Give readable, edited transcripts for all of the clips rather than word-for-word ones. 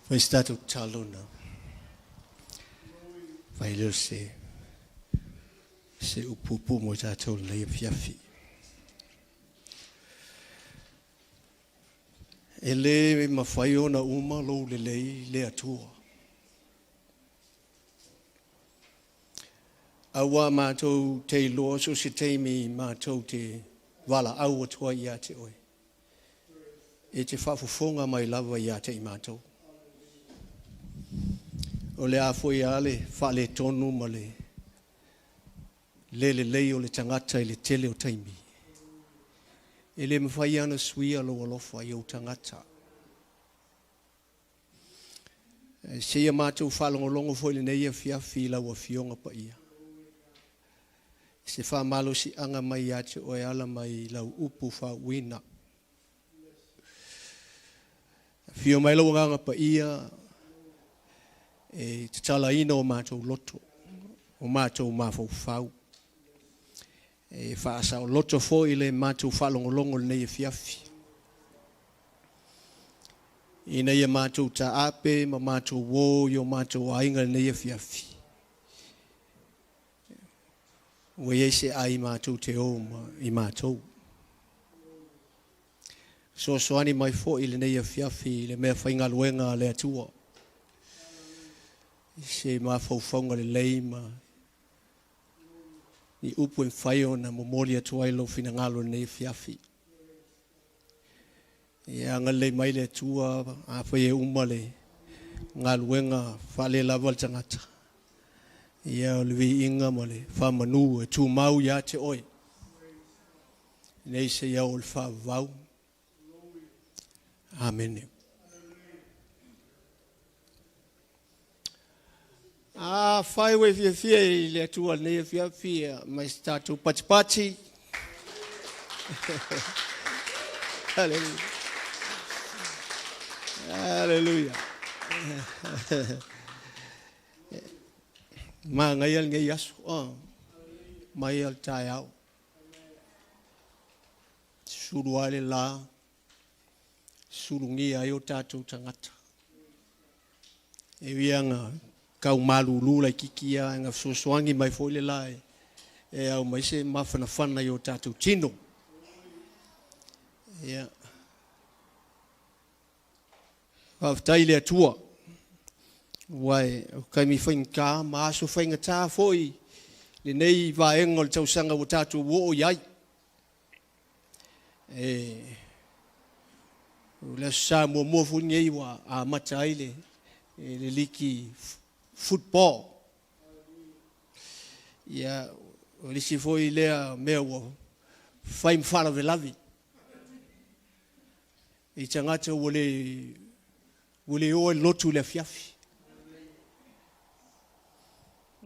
Fai se tatou tatalo ona fai lea o se se upu puupuu mo i tatou i lenei afiafi. E le mafai ona uma lou lelei le Atua. Aua matou te iloa so o se taimi matou te valaau atu ai ia te oe. E te faafofoga mai lava ia te i matou. O le a foi a le faaletonu ma le le lelei o le tagata i le tele o taimi, e le mafai lava ona suia lou alofa i ou tagata. Seia matou faalogologo foi i lenei afiafi i lau Afioga Paia, i se faamalosiaga mai ia te oe e ala mai i lau upu faauuina. Afio mai lou Agaga Paia e tatalaina o matou loto, o matou mafaufau, e faasaoloto foi le matou faalogologo i lenei afiafi, ina ia matou taape ma matou o i o matou aiga i lenei afiafi, ua i ai se ai matou te o ma i matou. Fesoasoani mai foi i lenei afiafi i le mea faigaluega a le Atua, i se mafaufauga lelei ma ni upu e mafai ona momoli atu ai lou finagalo i lenei afiafi. Ia agalelei mai le Atua, afai e uma le galuega faalelava le tagata, ia o le viiga ma le faamanu e tumau ia te oe, nei seia oo i le faavavau. Amene. Afai ua e fiafia i le Atua i lenei afiafi ma se tatou patipati. Hallelujah. Hallelujah. Manaia lenei aso. Oh. Mai al taeao. Sulu ai le la, sulugia ai o tatou tagata. E ui lava ina tau malulu laitiiti ia, ae na fesoasoani mai foi le la e au mai se mafanafana i o tatou tino. Ia. Faafetai i le Atua, aua o taimi faigata ma aso faigata foi lenei vaega o le tausaga ua tatou oo i ai. E, o le Aso Sa muamua foi lenei ua amata ai le, le liki football. Ia, o le isi foi lea mea ua fai ma faalavelave i tagata ua le ua le o ai i le lotu i le afiafi.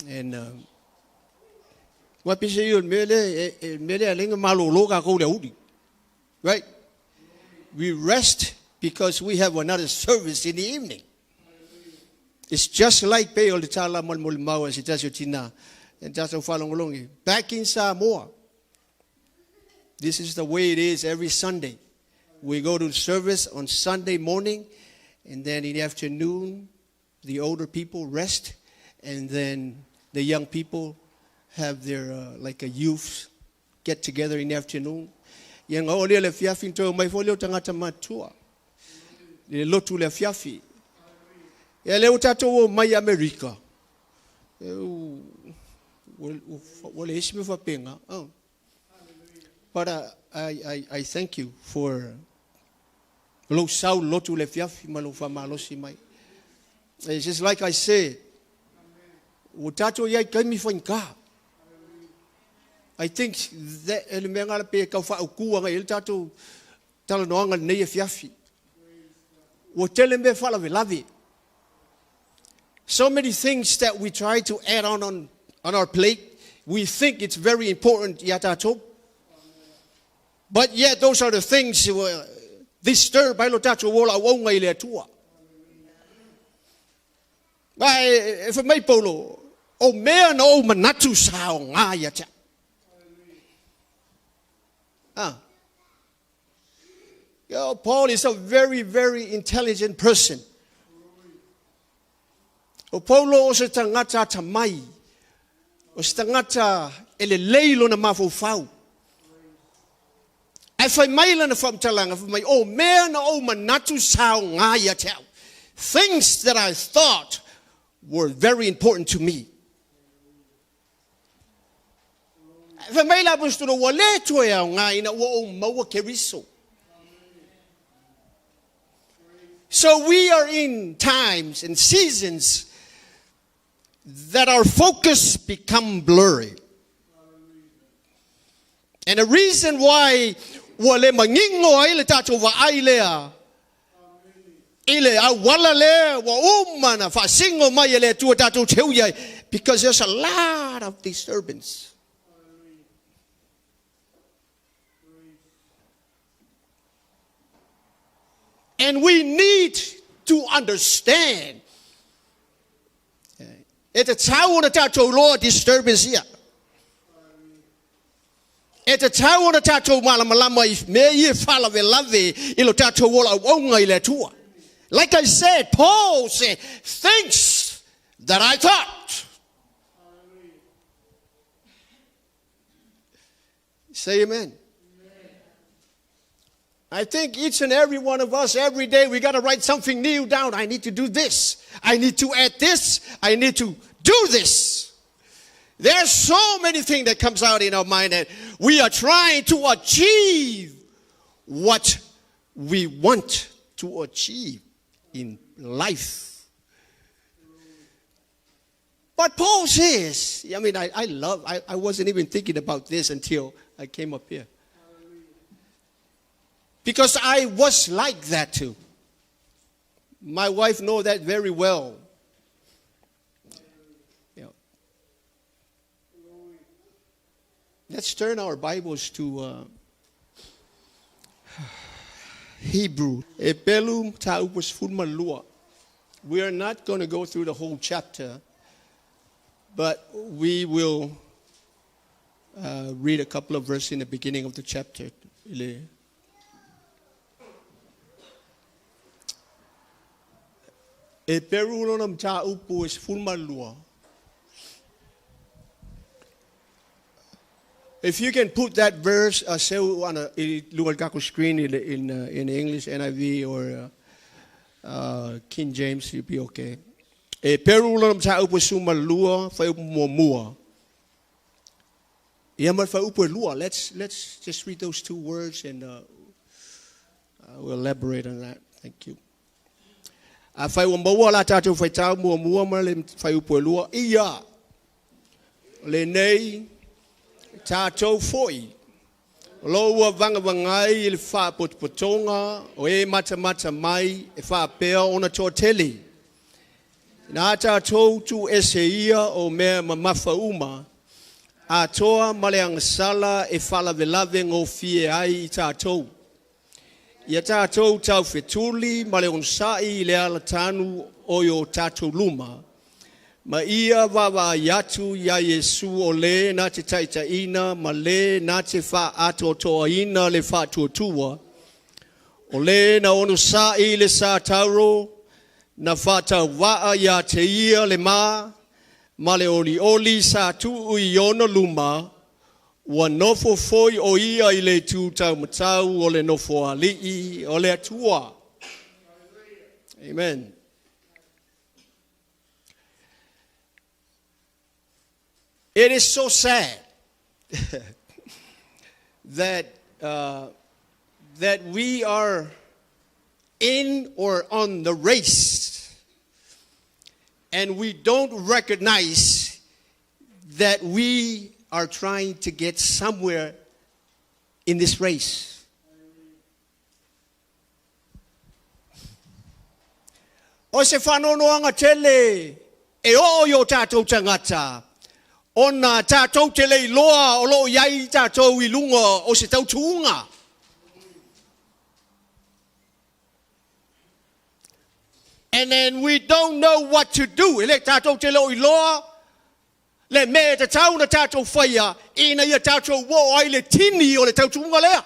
And aua peiseai o le mea lea, e, mea lea e ala ai ona malolo tatou i le aoauli. Right? We rest because we have another service in the evening. It's just like pei o le tala ma le molimau a se tasi o tina e tatou faalogologo. Back in Samoa, this is the way it is every Sunday. We go to service on Sunday morning, and then in the afternoon, the older people rest, and then the young people have their like a youth get together in the afternoon. Ia ona oo lea i le afiafi ona toe omai foi lea o tagata matutua i le lotu i le afiafi. Ia lea ua tatou omai i Amerika, ua leai se mea faapena. Oh. But I thank you for lou sau i le lotu i le afiafi ma lou faamalosi mai. It's just like I said, ua tatou i ai i taimi faigata. I think that e le mea lena pe tau faautu agai i ai le tatou talanoaga i lenei afiafi. Ua tele mea faalavelave. So many things that we try to add on our plate. We think it's very important ia tatou. But yet those are the things who disturb ai lo tatou ola auauna i le Atua. Ma e fai mai Paulo, o mea na ou manatu sa aoga ia te au. Ah. You know, Paul is a very, very intelligent person. O Paulo o se tagata atamai, o se tagata e lelei lona mafaufau. Ae fai mai lana faamatalaga, fai mai, o mea na ou manatu sa aoga ia te au. Things that I thought were very important to me. Ae fai mai le Aposetolo, ua le toe aoga ina ua ou maua Keriso. So we are in times and seasons that our focus become blurry. And the reason why ua le manino ai le tatou vaai lea i le auala lea ua uma na faasino mai e le Atua tatou te ui ai, because there's a lot of disturbance. And we need to understand. E tatau ona tatou iloa disturbance ia. E tatau ona tatou malamalama i mea ia e faalavelave i lo tatou ola auauna i le Atua. Like I said, Paul said, things that I thought. Say amen. I think each and every one of us, every day, we got to write something new down. I need to do this. I need to add this. I need to do this. There's so many things that comes out in our mind that we are trying to achieve what we want to achieve in life. But Paul says, I mean, I love, I wasn't even thinking about this until I came up here. Because I was like that too. My wife knows that very well. You know. Let's turn our Bibles to Hebrew. Eperu mataupu 12. We are not going to go through the whole chapter, but we will read a couple of verses in the beginning of the chapter. Eperu lona mataupu e 12. If you can put that verse seu ana i luga i le tatou screen in English, NIV or King James, you'll be okay. Eperu lona mataupu e 12, fuaiupu muamua. Ia ma le fuaiupu e lua. Let's just read those two words and we'll elaborate on that. Thank you. Afai ua maua la tatou faitau muamua ma le fuaiupu e lua, ia lenei tatou foi o lo ua vagavagai i le faapotopotoga o e matamata mai e faapea ona toatele. Na tatou tuuese ia o mea mamafa uma, atoa ma le agasala e faalavelave gofie ai i tatou. Ia tatou taufetuli ma le onosai i le alatanu o i o tatou luma, ma ia vaavaai atu iā Iesu o le na te taitaiina ma le na te faaatoatoaina le faatuatua, o le na onosai i le sa tauro, na faatauvaa iā te ia le ma, ma le olioli sa tuu i ona luma, ua nofo foi o ia i le itu taumatau o le nofoalii o le Atua. Amen. It is so sad that we are in or on the race and we don't recognize that we are trying to get somewhere in this race. O se faanoanoaga tele e oo i o tatou tagata, ona tatou te le iloa o lo o i ai tatou i luga o se tautuuga. And then we don't know what to do. E le tatou te le o iloa le mea e tatau na tatou faia ina ia tatou oo ai le tini o le tautuuga lea.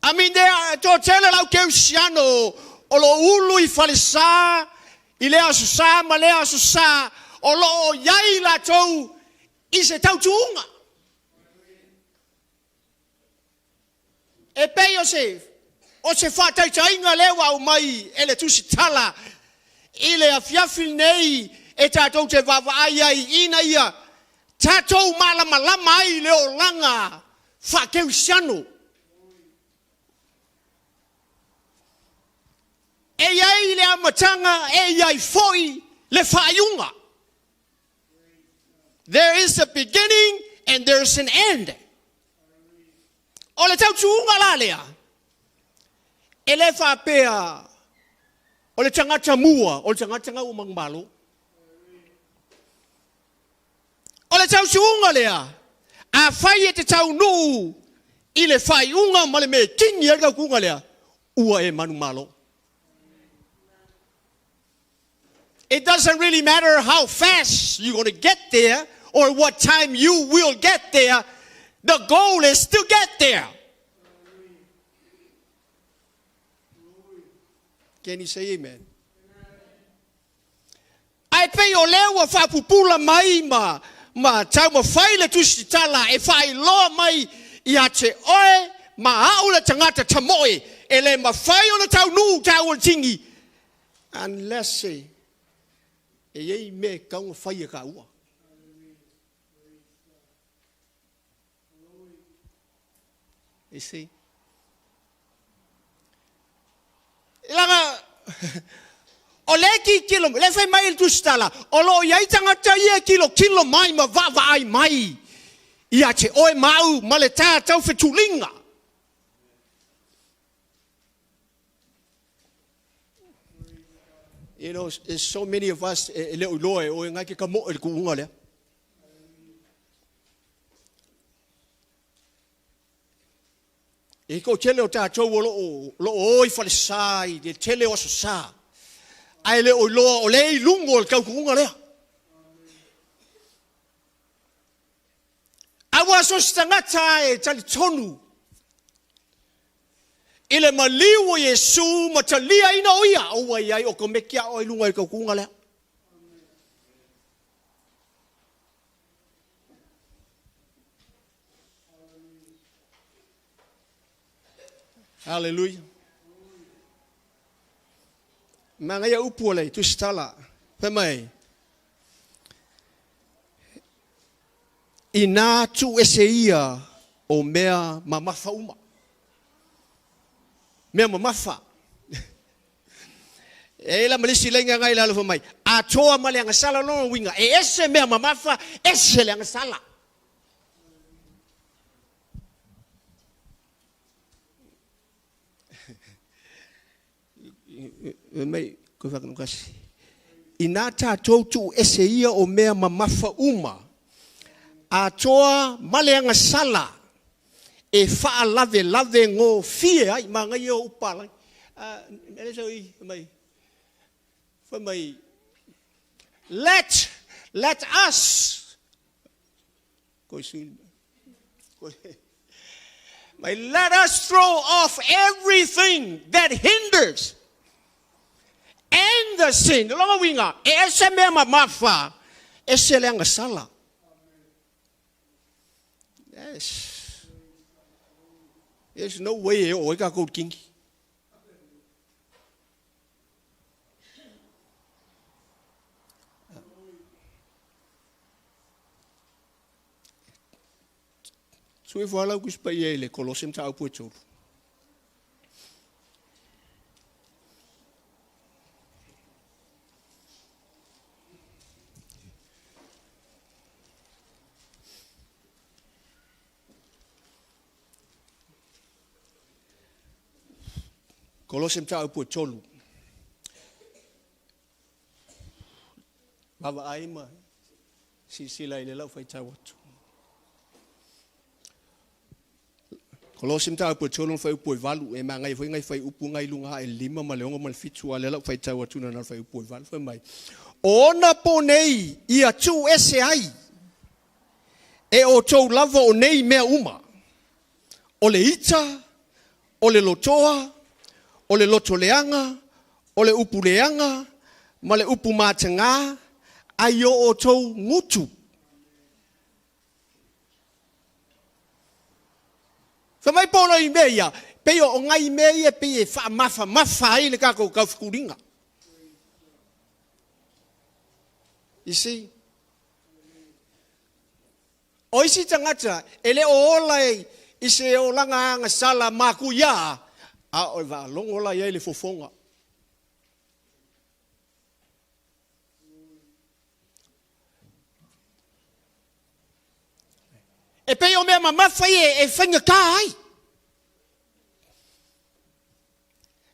I mean, there are toatele lau kerisiano O lo o ulu i falesa i lea Aso Sa ma lea Aso Sa, o lo o i ai latou i se tautuuga. E pei o se, o se faataitaiga lea ua aumai e le Tusitala i le afiafi lenei e tatou te vaavaai ai ina ia tatou malamalama ai i le olaga faakerisiano. E i ai le amataga, e i ai foi le faaiuga. There is a beginning and there is an end. O le tautuuga la lea, e le faapea o le tagata mua, o le tagata gau o manumalo. O le tautuuga lea, afai e te taunuu i le faaiuga ma le mekini ai le tautuuga lea, ua e manumalo. It doesn't really matter how fast you're going to get there or what time you will get there. The goal is to get there. Can you say amen? Ae pei o lea ua faapupula mai ma, ma taumafai le tusitala e faailoa mai ia te oe ma au le tagata tamoe e le mafai ona taunuu taua le tini unless e i ai mea e tatau ona fai e taua. You see? Leaga o lea e tilotilo, lea e fai mai le tusitala, o lo o i ai tagata ia e tilotilo mai ma vaavaai mai ia te oe ma au ma le ta taufetuliga. You know, there's so many of us e le o iloa e oe ngai ke ka moe le kuuga lea. E toatele o tatou o lo o, lo o o i falesa i le tele o aso sa, ae le o iloa o lea e i luga o le tautuuga lea. Aua so se tagata e talitonu i le maliu o Iesu ma taliaina o ia, ua i ai okomeki a oe i luga i le tautuuga lea. Hallelujah. Manaia upu o le tusitala. Fai mai, inā tuu ese ia o mea mamafa uma. Mea mamafa. E la ma le isi laina ngai lalo fai mai, atoa ma le agasala lona uiga, e ese mea mamafa, ese le agasala. Fai mai, koe whakanukasi. Inā tātou tuu ese ia o mea mamafa uma, atoa ma le agasala e faalavelave gofie ai, manaia o upu palagi. E le i, mai, fai mai, let, let us, mai, let us throw off everything that hinders and the sin. Lona uiga, e ese mea mamafa, ese le agasala. Yes. There's no way e oo ai tatou i le kingi. Sui fo lau kusi paia i le Kolose mataupu e tolu. Kolose mataupu e tolu. Vaavaai ma silasila i le lau faitau atu. Kolose mataupu e tolu ma fuaiupu e valu, e magaia foi nai fuaiupu ngai luga ae lima ma le ono ma le fitu, a lea lau faitau atu na na fuaiupu e valu, fai mai, o ona po nei ia tuu ese ai e outou lava o nei mea uma, o le ita, o le lotoa, o le loto leaga, O le upu leaga ma le upu mataga ai o outou gutu. Fai mai Paulo i mea ia, pei o nai mea ia pei e faamafamafa ai le tatou taufetuliga. You see? O isi tagata e le o ola i se olaga agasala matuia, a o le faalogo la i ai le fofoga. E pei o mea mamafa ia e faigata ai.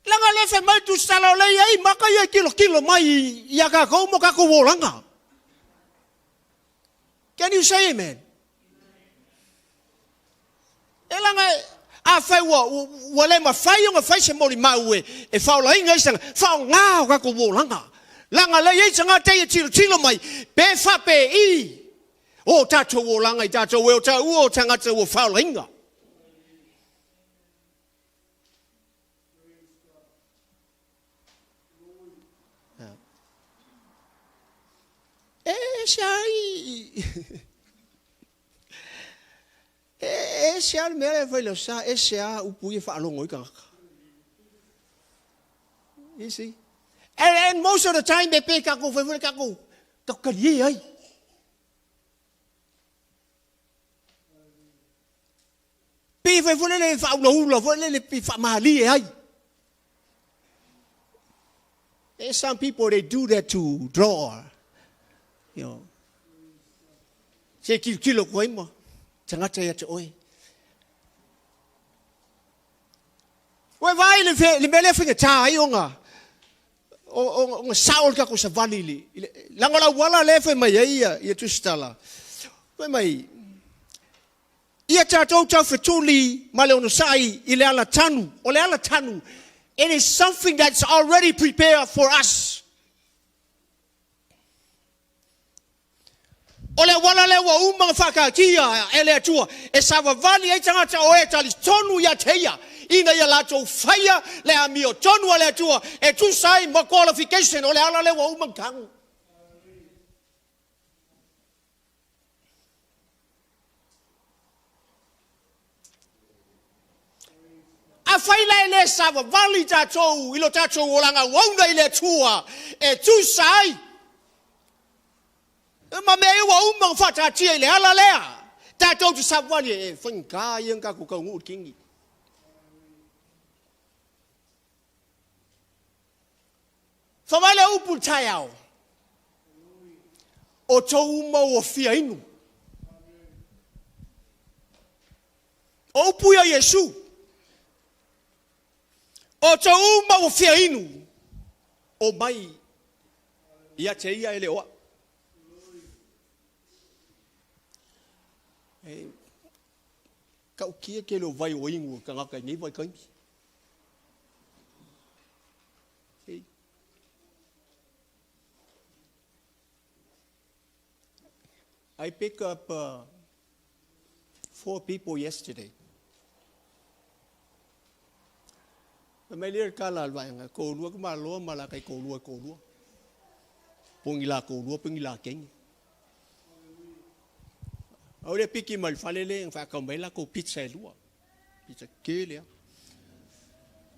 Leaga o lea e fai mai le tusitala o lea e i ai maka ia e tilotilo mai ia tatou ma tatou olaga. Can you say amen? E laga afai ua le mafai ona fai se molimau e faaolaina ai se tagata, faaaoga o tatou olaga. Leaga o lea e i ai tagata ia e tilotilo mai pe faapei o tatou olaga i tatou e o taua o tagata ua faaolaina. E ese ai e ese lava le mea lea e fai i le Aso Sa, ese lava upu ia e faalogo ai tagata. You see? And most of the time, e pei tatou fai foi tatou talie ai. Pei fai foi lele faaulaula foi lele pei faamalie ai. There's some people they do that to draw. You know. Se tilotilo atu ai ma tagata ia te oe. Ua vaai le, le mea lea faigata ai ona ona sao le tatou savali i le leaga o le auala lea e fai mai ai ia Tusitala. Fai mai Ia tatou taufetuli ma le onosai i le ala tanu. O le ala tanu, it is something that's already prepared for us. O le auala lea ua uma ona faataatia e le Atua e savavali ai tagata o e talitonu ia te Ia, ina ia latou faia le amiotonu a le Atua e tusa ai ma qualification o le ala lea ua uma ona tanu. Afai la e le savavali tatou i lo tatou olaga auauna i le Atua e tusa ai ma mea ia ua uma ona faataatia i le ala lea, tatou te savavali e faigata ia ona tatou taunuu i le kini. Fai mai le upu i le taeao, o tou uma ua fia inu. O upu ia Iesu. O tou uma ua fia inu, o mai ia te ia e le o au. E tautia tele o vai o inu o tagata i nei vaitaimi. I pick up four people yesterday. Fai mai lea le tala a le vaega, kolua ka maloa ma la kai kolua kolua. Pongi la kolua, pongi la kenge. Au le piki mai le fale le, whaakau mai la kou pizza e lua. Pizza kele a.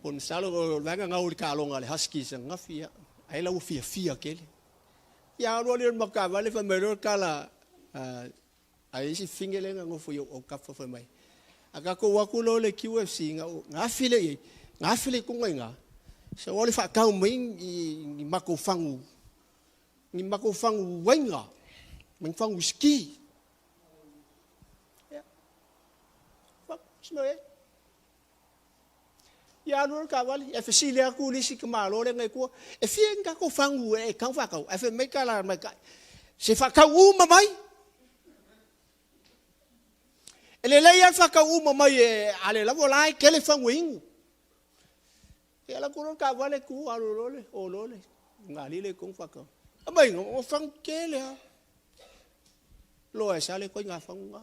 Po masalo o le vaega ngau i le taaloga a le Huskies ananafi ia, ai la ua fiafia tele. Ia alu alu i le mataavale fai mai loa le tala a isi fine lea na nofo i ou autafa fai mai, a tatou o atu loa i le QFC na afi lea i ai, na afi lea i tuna i ina, sau lava le faatau mai ni matou fagu, ni matou fagu uaina ma ni fagu uisiki. Ia alu le taavale, ae fesili atu le isi tamaloa lea na i tua, e fia ni tatou fagu e tatau ona faatau? Ae fai mai tala mai tai, se faatau uma mai. E lelei lava le faatau uma mai e a le lava o la e tele fagu e inu. Ia alu atu loa le taavale tu alu loa le o loa le gali lea i totonu faatau. Aumai, o fagu tele lava. Loa e sa le ituaiga fagu na.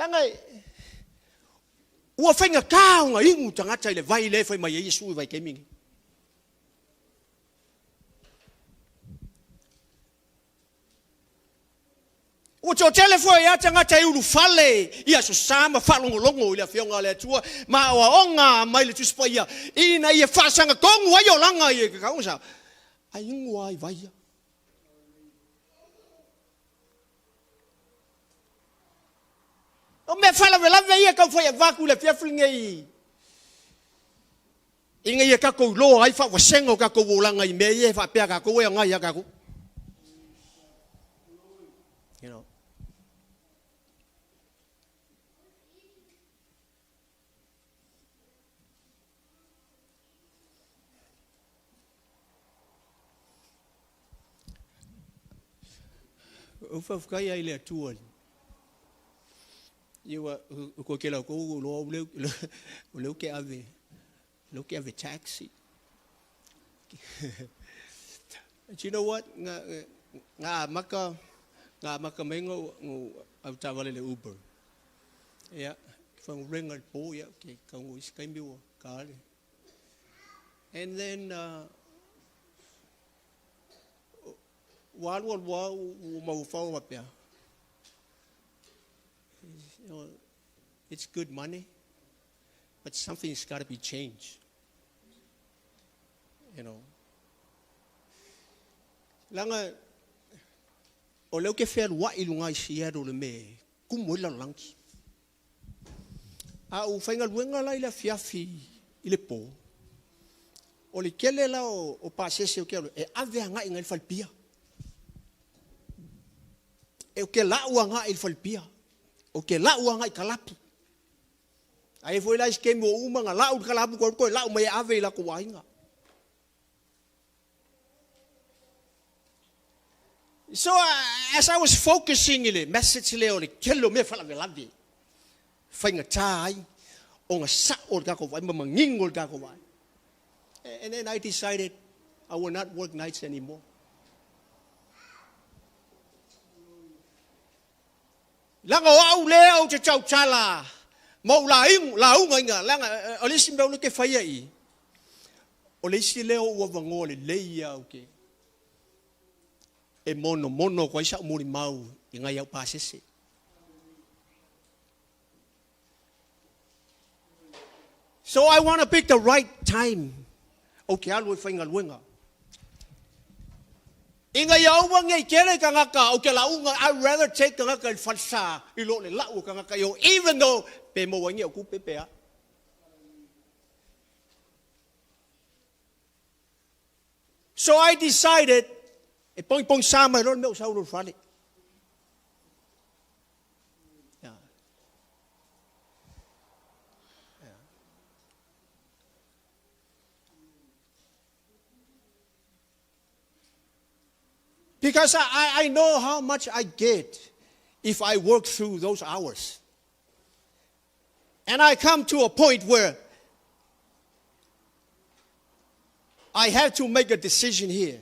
Leaga ua faigata ona inu tagata i le vai lea e fai mai ai Iesu i vaitaimi nei. Ua toatele foi lava tagata e ulufale i Aso Sa ma faalogologo i le Afioga a le Atua ma aoaoga mai le Tusi Paia ina ia faasagatonu ai olaga i ke kaunga sa, ae inu lava i vai ia. O mea faalavelave ia e taumafai e avatu i le afiafi lenei ina ia tatou iloa ai faavasega o tatou olaga i mea ia e faapea tatou e agai ia tatou. You know. Ou faafetai ai i le Atua ia ua ko ke lau ko lo leu leu ke ave leu ke ave taxi. Do you know what? Nga nga maka nga maka mai ngo au tavale le Uber. Ia whangurenga le po ia ke kaungo isi kaimi ua ka ale. And then ua alu alu lava ua maufau faapea, you know, it's good money, but something's got to be changed. You know. Leaga o lea ou te fealuai i luga i Seattle le mea e tumu ai le lalolagi. A ou faigaluega la i le afiafi i le po, o le tele la o pasese o ke alu, e ave agai i le falepia. E o ke lau agai i le falepia. O ke lau agai i kalapu. Ai foi la i se taimi ua uma ona lau le kalapu, toe lau mai e ave i latou aiga. So as I was focusing i le message lea o le tele o mea faalavelave, faigata ai ona sao le tatou vaai ma manino le tatou vaai. And then I decided I will not work nights anymore. Leaga o au lea ou te tautala ma ou lauga ina, leaga o le isi mea ou te faia i i, o le isi lea o ou avanoa lelei ia ou te e monomono atu ai sa'u molimau i nai au pasese. So I want to pick the right time ou te alu e faigaluega. Ina ia aua nei tele tagata ou te lauga, I rather take tagata i le falesa i lo le lau o tagata i o, even though pe maua ai ni au tupe pe a. So I decided, e pogipogisa mai loa le mea o sau i lou fale. Yeah. Yeah. Because I know how much I get if I work through those hours. And I come to a point where I have to make a decision here.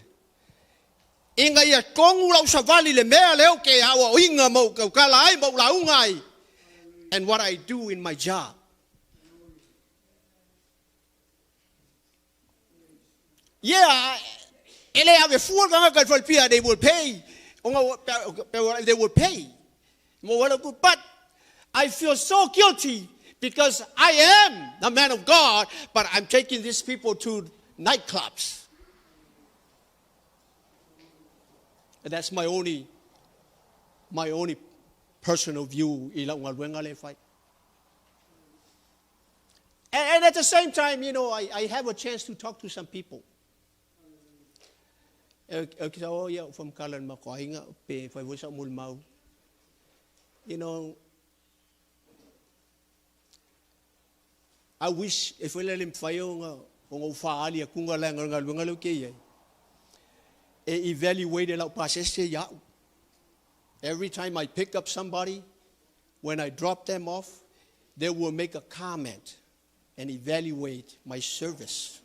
Ina ia tonu lau savali le mea lea ou te aoaoina ma ou tautala ai ma ou lauga ai and what I do in my job. Yeah, e le ave fua le tagata i le falepia, they will pay. Ona they will pay. But I feel so guilty because I am the man of God, but I'm taking these people to nightclubs. And that's my only personal view i lau galuega lea e fai. And at the same time, I have a chance to talk to some people. E ke sa o ia from kala ma ko ainga pe fai voi sa mul mau. I wish e foi le le mawhai o ngā o ngā whaali a kunga le ngā ngā lunga leo ke iai. E evaluate lau pasese iau. Every time I pick up somebody, when I drop them off, they will make a comment and evaluate my service.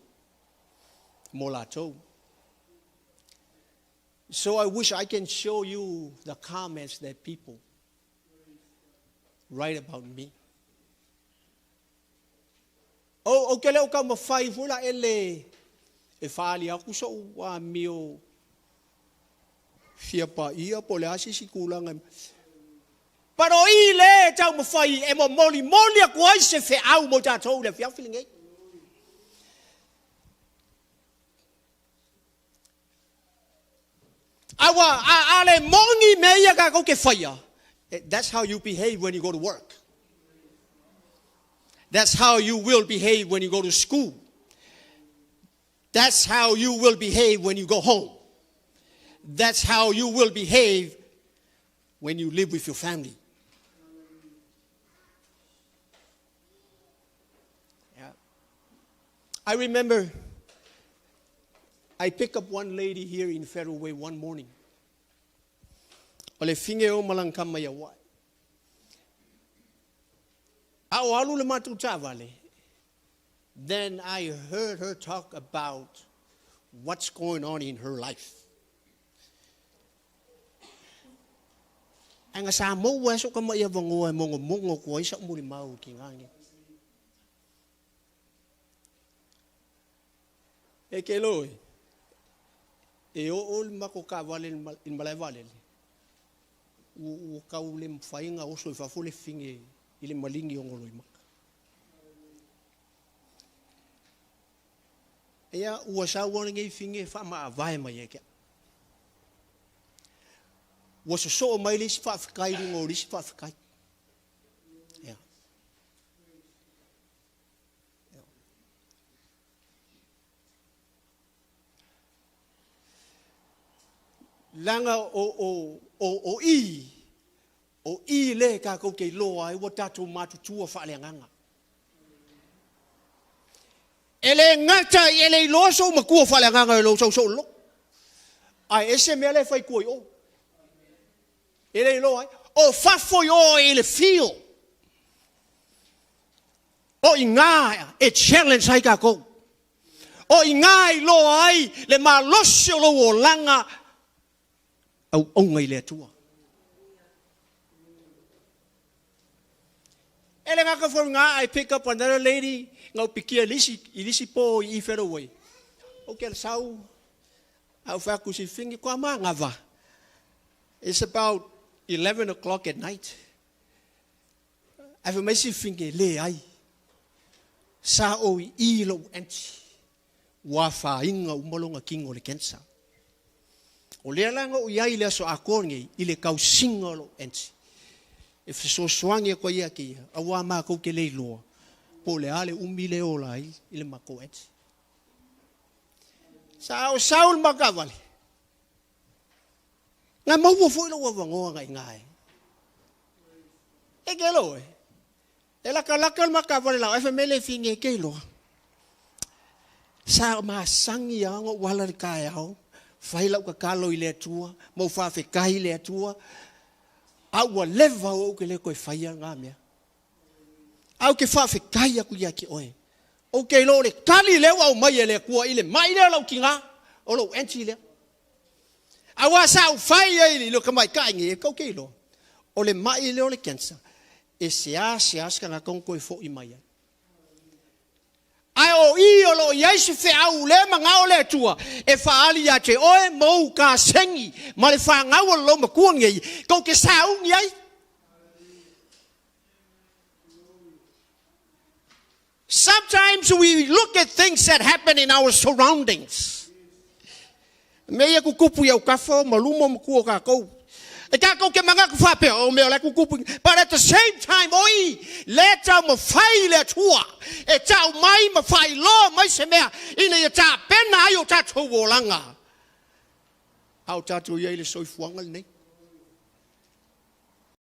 Mo latou. So I wish I can show you the comments that people. write about me. Ou, ou te le o taumafai foi la ele e faaali atu so'u amio fia paia po o le a se isi tulaga e But o i le e taumafai e momolimoli atu ai se feau mo i tatou i le afiafi lenei. A ua, a, a le moni mea ia tatou te faia, that's how you behave when you go to work. That's how you will behave when you go to school. That's how you will behave when you go home. That's how you will behave when you live with your family. Yeah. I remember I pick up one lady here in Federal Way one morning. O le fige o malangkama ia wai. A o alu le matou taavale, then I heard her talk about what's going on in her life. Ae ga sa maua ai so'u tama'i avanoa e mogomogo atu ai sa'u molimau i tina nei. E ke loe, e oo le matou taavale i le malae vaalele, ua tau le mafai ona oso i fafo le fine i le maligi ona o loimata. Ia, ua sau lava lenei fine e faamaavae mai ia te au. Ua sosoo mai le isi faafetai i luga o le isi faafetai. Ia. Leaga o, o, o, o i, o i le tatou te iloa ai ua tatou matutua faaleagaga. E le gata i e le iloa sou matua faaleagaga i lou sau soo loto, ae ese mea la e fai i tua i o. E le iloa ai. O fafo i o i le fio. O i ina e challenge ai tatou. O i ina e iloa ai le malosi o lou olaga auauna i le Atua. E le gata foi i ina, I pick up another lady na ou pikia i le isi, i le isi po i i Federal Way. Ou ke sau, a ou fai atu i si fini, kua manava. It's about 11 o'clock at night. Ae fai mai si fine, leai. Sa ou i i lou aunty. Ua afaina uma lona tino i le cancer. O lea la na ou i ai i le aso atoa lenei i le tausiga o lou aunty. E fesoasoani atu ai ia te ia, aua matou te le iloa po o le a le umi lea e ola ai i le matou aunty. Sa ou sau i le matou taavale, Na maua foi lou avanoa na i ina e. E ke loe. E lakalaka le mataavale lau ae fai mai le fine e ke iloa. Sa masani lava ona ou ala i le taeao, fai lau tatalo i le Atua, ma ou faafetai i le Atua, a ua leva ou ke le toe faia lena mea. Ae ou te faafetai atu ia te oe. Ou te iloa o le tali lea ua aumai e le Atua i le mai lea o lau tina, o lou aunty lea. Aua sa ou fai ai i le tamaitai nei, e tou te iloa, o le mai lea o le cancer, e seasea se tagata ona toe foi mai ai. Ae o i o lo o i ai se feau le manao o le Atua e faaali ia te oe ma ou kasegi ma le fanau o le lou matua nei, tou te sauni ai. Sometimes we look at things that happen in our surroundings. Mea ia tutupu i autafa ma luma o matua o tatou. E tatou te manatu faapea, o mea o la e tutupu. But at the same time, o i, le taumafai le Atua e tau mai ma faailoa mai se mea ina ia tapena ai o tatou olaga. A o tatou i ai i le soifuaga lenei.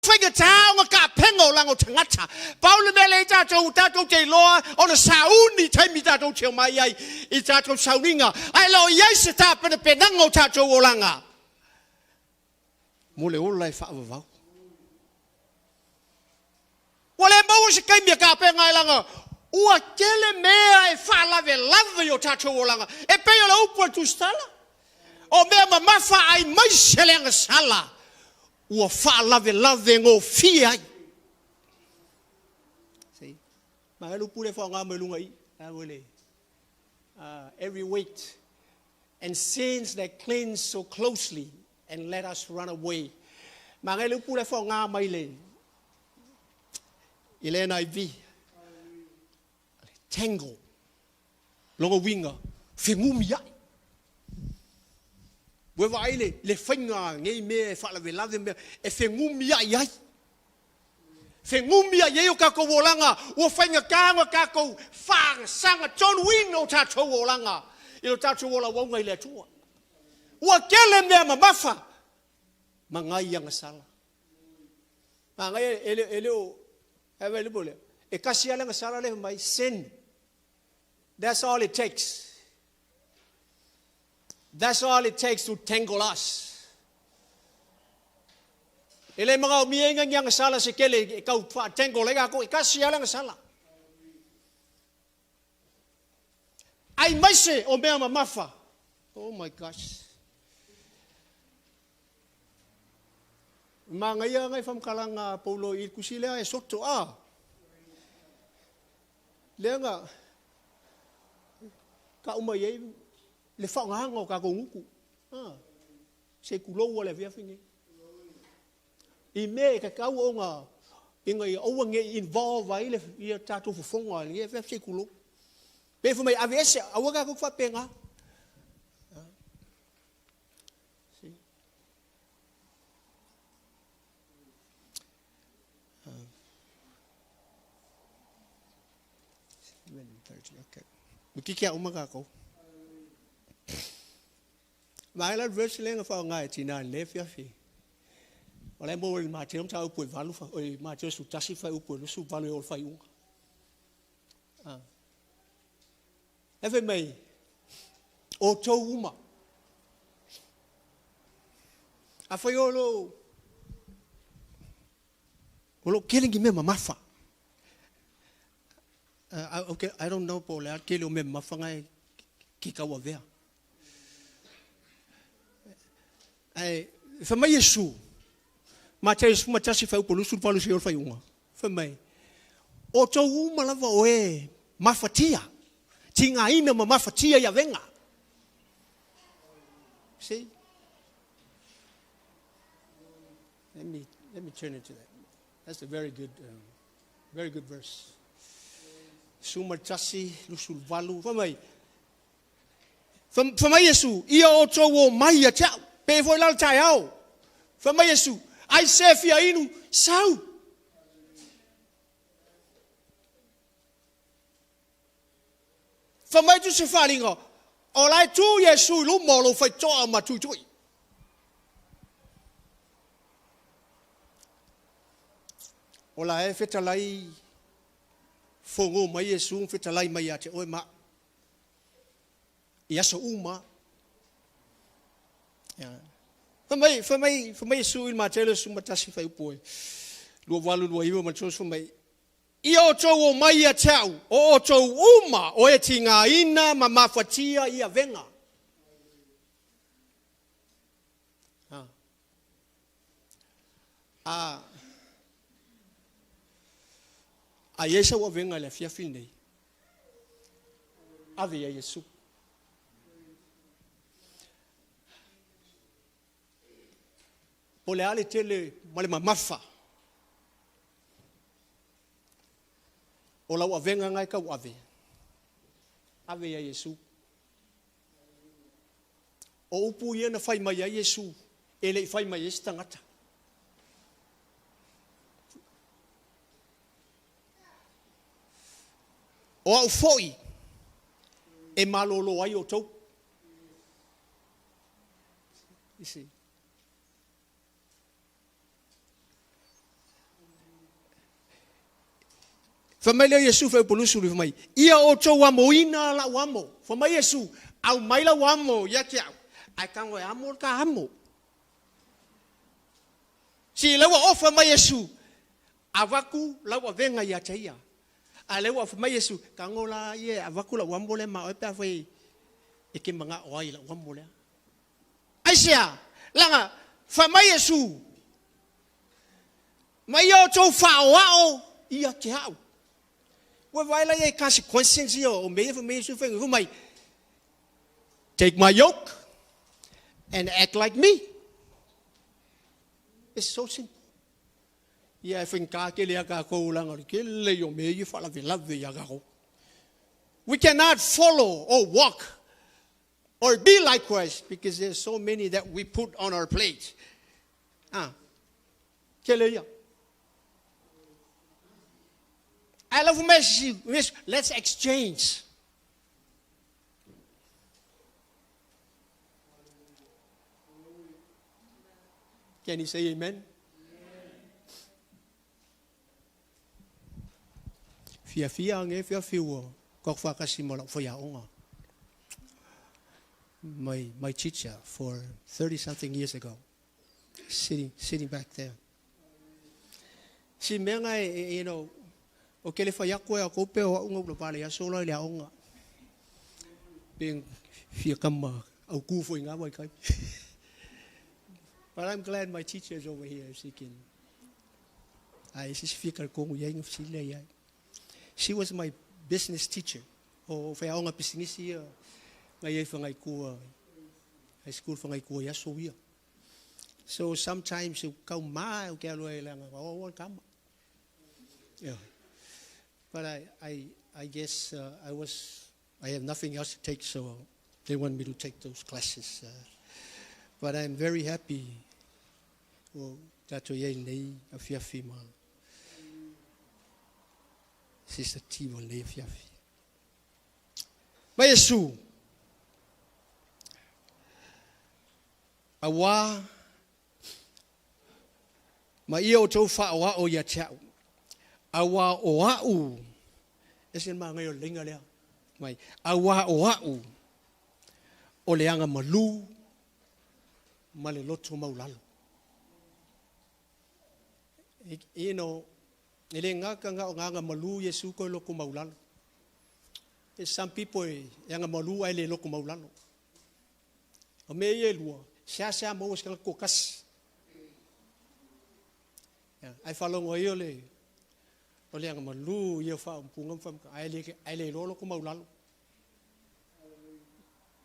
Faigata ona tapena olaga o tagata. Pau le mea lea i tatou, tatou te iloa ona sauni i taimi tatou te omai ai i tatou sauniga, ae le o i ai se tapenapenaga o tatou olaga mo le ola e faavavau. Ua le maua se taimi e tapena ai leaga ua tele mea e faalavelave i o tatou olaga. E pei o le upu a le Tusitala, o mea mamafa aemaise le agasala ua faalavelave gofie ai. See? Ma e lupu le whaonga mai lunga i. Every weight and sins that cling so closely and let us run away. Ma ngai le upu le whaonga mai le i le NIV. Tangle. Lona uiga, fenumiai. Ua vaai le, le faiga nei mea e faalavelave mea, e fenumiai ai. Fenumiai ai o tatou olaga, ua faigata ona tatou faasaga tonuina o tatou olaga i lo tatou ola auauna i le Atua. Ua tele mea mamafa ma nai agasala. Manaia e le, e le o, e tasi lava le agasala lea mai, sin. That's all it takes. That's all it takes to tangle us. E le manaomia ai ni agasala se tele e tau faatangle ai tatou, e tasi lava le agasala. Aemaise o mea mamafa. Oh my gosh. Manaia ngai faamatalaga a Paulo i le tusi lea e soto a. Lea na tau mai ai le faaaogaina o tatou gutu. A, se tulou le afiafi nei. I mea e tatau ona ina ia aua ne i involve ai le ia tatou fofoga i lenei afiafi se i tulou. Pe fai mai aveese, aua tatou te faapena. See? Okay. Mutiki a uma kākou. Vaai la le verse lea na faaaoga e tina i le afiafi. O la e maua i le Mateo mataupu e valu, oi, Mateo 11 fuaiupu e 28 e oo i le faaiuga. Ah. E fai mai, outou uma. Afai o lo o lo tele ni mea mamafa. Okay, I don't know po o le a le tele o mea mamafa na e ki tau avea. Ae fai mai Iesu, Mateo 11 fuaiupu 28 seia oo i le faaiuga, fai mai, outou uma lava o e mafatia, tigaina ma mafatia i avega. See? Let me turn into that. That's a very good, very good verse. 11, 28, fai mai, Fai mai Iesu, Ia outou o mai ia te a'u. Pei foi la le taeao. Fai mai Iesu, Ai se fia inu, sau. Fai mai Tusi Faaaliga, O la e tu Iesu i luma o lou faitotoa ma tuitui. O la e fetalai fogo mai Iesu ma fetalai mai ia te oe ma a'u. I aso uma. Ia. Fai mai, fai mai, fai mai Iesu i le Mateo 11 fuaiupu e 28, 29 ma le 30, fai mai, Ia outou omai ia te a'u, o outou uma o e tigaina ma mafatia i avega. A, a, a i ai sau avega i le afiafi lenei, Ave ia Iesu. Po o le a le tele ma le mamafa o lau avega na e tau ave, ave ia Iesu. O upu ia na fai mai ai Iesu, e le i fai mai ai se tagata. O au foi e malolo ai outou. You see. Fai mai lea o Iesu fuaiupu 20 fai mai, Ia outou amoina lau amo. Fai mai Iesu, aumai lau amo ia te au, ae tago e amo le ta amo. Si lea ua ofa mai Iesu, avatu lau avega ia te ia. A lea ua ofa mai Iesu, tago la ia e avatu lau amo lea ma oe pe afai e te manao ai i lau amo lea. Aisea? Leaga fai mai Iesu, Ma ia outou faaoao ia te au. Ua vaai la ia i consequences ia o mea ia fai mai Iesu fai mai, Take my yoke and act like me. It's so simple. Ia e faigata tele ia tatou leaga o le tele ia o mea ia e faalavelave ia tatou. We cannot follow or walk or be like Christ because there's so many that we put on our plate. Ah, tele ia. I love message. Let's exchange. Can you say amen? Fiafia age fiafi ua tatou faatasi ma lau faiaoga, my teacher for 30 something years ago, sitting back there. Si mea nga o ke le fai atu e a kou pe o au nga ula pale aso la i le aoga. Pe fia kama au ku fo i ngā wai kai. But I'm glad my teacher is over here. She can. Ai, se fia ka kongu iai nga fisili iai. She was my business teacher. O whai aonga pisinisi ia ngai ai whangai kua, high school whangai kua ia so ia. So sometimes you kau ma o ke aloa e langa, o o kama. Yeah. But I guess I have nothing else to take, so they want me to take those classes. But I'm very happy. O tātou iai nei a fiafi ma Sister Tiwa nei a fiafi. Mai Iesu, auā ma ia outou faaoao ia te a'u, auā o a'u, ese le magaia o le laina lea, mai, auā o a'u o le aga malū ma le loto maulalo. E le gata na o aga malū Iesu koe loto maulalo. There's some people e aga malū ai le loto maulalo. O mea ia e lua, sea sea maua se tagata toatasi. Ai faalogo ai o le aga malū ia faaupuga ma faamata, ai le iloa loto maulalo.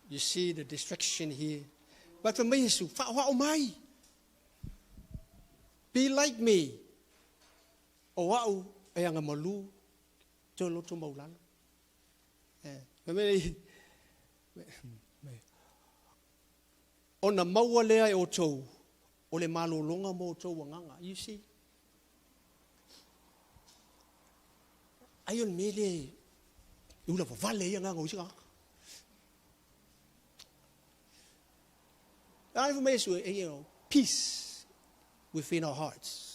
You see the distraction here. But for me, Iesu, faaoao mai. Be like me. O au e aga malū, te loto maulalo. Ona maua lea e outou o le malologa mo outou agaga. You see? Ai o le mea lea e ula vavale ai agaga o isi tagata. Ai fai mai Iesu, peace within our hearts.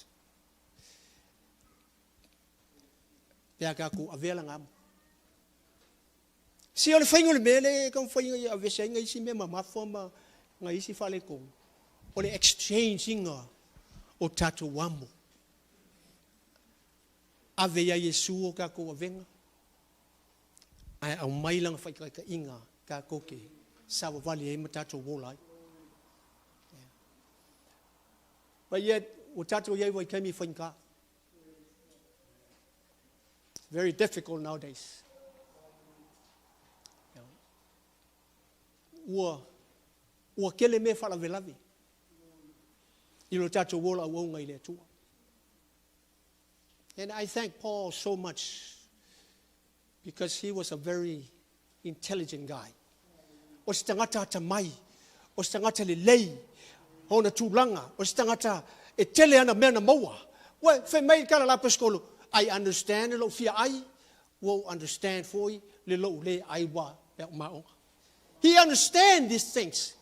Pe a tatou avea laga amo. Si o le faiga o le mea lea e taumafai ina ia aveese ai nai isi mea mamafa ma nai isi faaletonu, o le exchange ina o tatou amo. Ave iā Iesu o tatou avega, ae aumai lana faitaitaiga tatou te savavali ai ma tatou ola ai. But yet, ua tatou i ai vaitaimi faigata. Very difficult nowadays. Ua tele mea faalavelave i lo tatou ola auauna i le Atua. And I thank Paul so much because he was a very intelligent guy. O se tagata atamai, o se tagata lelei, ona tulaga, o se tagata e tele ana mea na maua. Ua fai mai le tala a le aposetolo, I understand le lou fia ai, ua ou understand foi le lou le ai ua pe au maoga. He understand these things.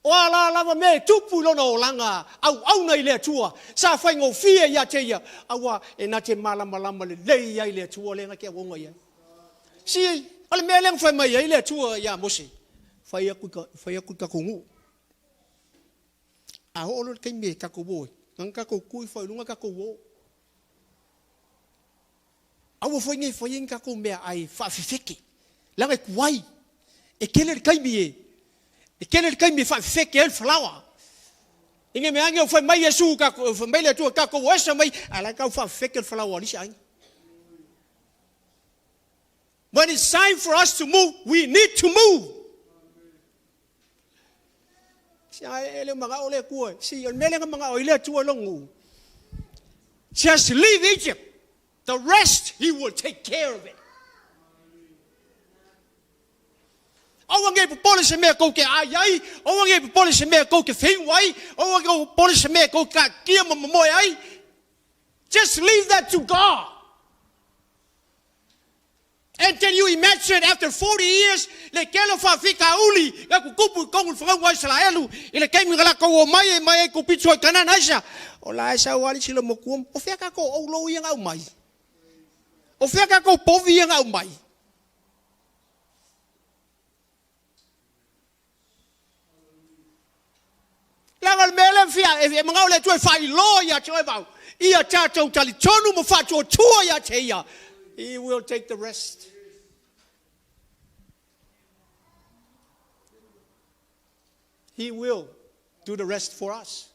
O a la lava mea e tupu i lona olaga auauna i le Atua, sa faigofie ia te ia, aua e na te malamalama lelei ai le Atua lea na te auauna i ai. Si, o le mea lea na fai mai ai le Atua iā Mose, fai aku i tatou nuu. A oo loa le taimi e tatou o ai, na ona tatou tu ifo i luga tatou o. Aua foi nei faia ni tatou meaai faafefeke, leaga e tuai, e tele le taimi e, e tele le taimi e faafefeke ai le falaoa. I ne mea ane ua fai mai Iesu, fai mai le Atua, tatou o ese mai, a o la e tau faafefeke le falaoa a le isi aiga. When it's time for us to move, we need to move. Si ai e le mangao le Atua. Si o le mea lea na mangao ai le Atua i lona nuu. Just leave Egypt. The rest, he will take care of it. Aua nei popole se mea kou te ai ai, aua nei popole se mea kou te whiu ai, aua nei popole se mea kou te kaatia ma momoe ai. Just leave that to God. And can you imagine after 40 years, le tele o faafitauli na tutupu i totonu o le fanauga a Isaraelu i le taimi na latou omai ai mai Aikupito i Kanana aisa? O la e sau lava le isi loma matua, o fea tatou aulou ia na aumai? O fea tatou povi ia na aumai? Leaga o le mea lea e fia, e manao le Atua e faailoa ia te oe ma au, ia tatou talitonu ma faatuatua ia te Ia. He will take the rest. He will do the rest for us.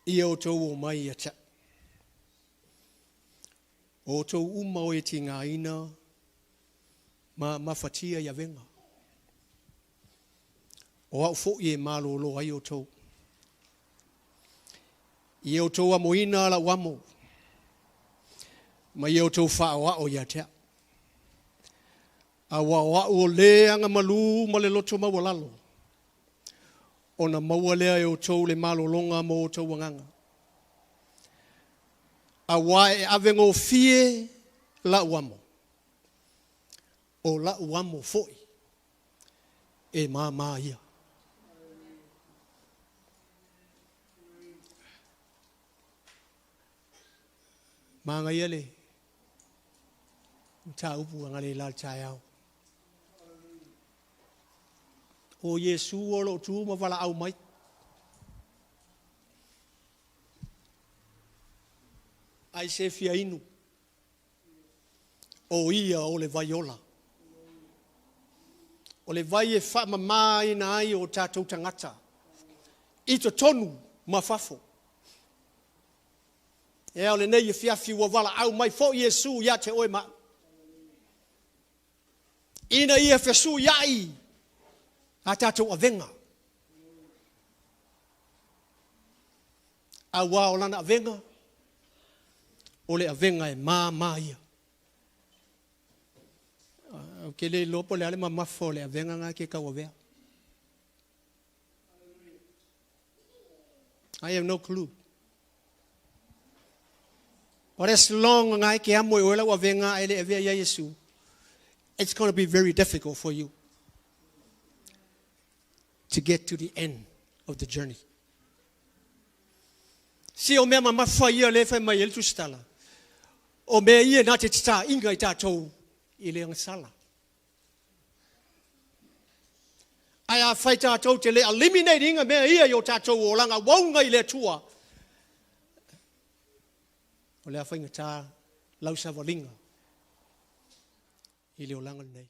Ia outou omai ia te au. O outou uma o e tigaina ma mafatia i avega. O au foi e malōlō ai outou. Ia outou amoina lau amo, ma ia outou faaoao ia te au. Aua o au o le agamalu ma le loto maualalo, ona maua lea e outou le malologa mo outou agaga. Aua e avegofie lau amo, o lau amo foi e māmā ia. Manaia le mataupu analeila i le taeao. O Iesu o lo o tu ma valaau mai. Ai se fia inu. O ia o le vai ola. O le vai e faamamaina ai o tatou tagata i totonu ma fafo. Ea o lenei afiafi ua valaau mai foi Iesu ia te oe ma au, ina ia fesuiai a tatou avega. Aua o lana avega, o le avega e māmā ia. Ou te le iloa po o le a le mamafa o le avega lena e te tauavea. I have no clue. But as long ngai ke amo e oe lau avega ae le avea ia Iesu, it's going to be very difficult for you to get to the end of the journey. Si o mea mamafa ia le fai mai e le tusitala, o mea ia na te tataʻiga i tatou i le agasala. Ae afai tatou te le eliminate ina mea ia i o tatou olaga uauga i le Atua, o le a faigata lau savaliga i le olaga lenei.